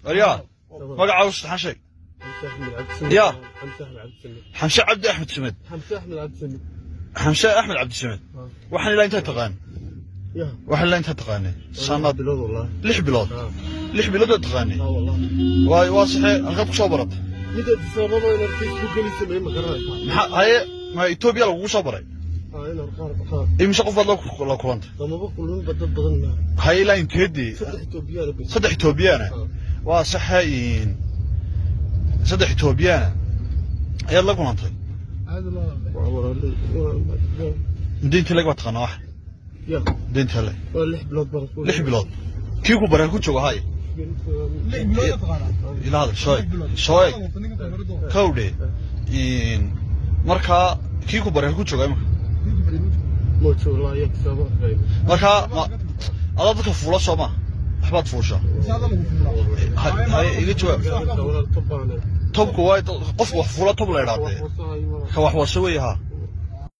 Aryaa, magacaagu saddexan sheeg. حمزة أحمد عبد السميد. يا. حمزة أحمد عبد السميد. Xamse Cabdi Axmed Samed. حمزة أحمد عبد السميد. Xamse Axmed Cabdisamed. Waxaan ilaa intaa taqaan? يا. Waxaan ilaa intaa taqaanay sanad? Bilood والله. 6 bilood? آه. 6 bilood baad taqaanay? آه والله. Waay, waa saxee, halkaad ku soo baratay? Mid sababo inaan Facebook geli sameeyay ma garanaysaa? Maxaa haye, ma Etoobiya lagugu soo baray? Ah, inaan qaar ah. Imise qof baad la kulantay? Lamaba kulmin ba, dad badan ma. Haye, ilaa inteedii? Saddex Itoobiyaan bas. Saddex Etoobiyaana? Ah. Waa saxe, saddex Etoobiyaana ayaad la kulantay? Waa walaalay Muddo intii leg baa taqaanaa wax? Ya. Muddo intii leg? Waa 6 bilood baan ku. 6 bilood. Kii ku baray ku jooga haye? Ila hadal, soo eg, soo eg, kowdhe. Markaa kii ku baray ku jooga imika? Ma joogo laa ya sabab. Markaa ma adaa dadka fuula soo ma waxbaad fuushaa? Haye, iga jawaab. Walaal, tobbaan. Tobku waa qofku wax fuula, tob la idhahdee, ka wax wasa wey haa.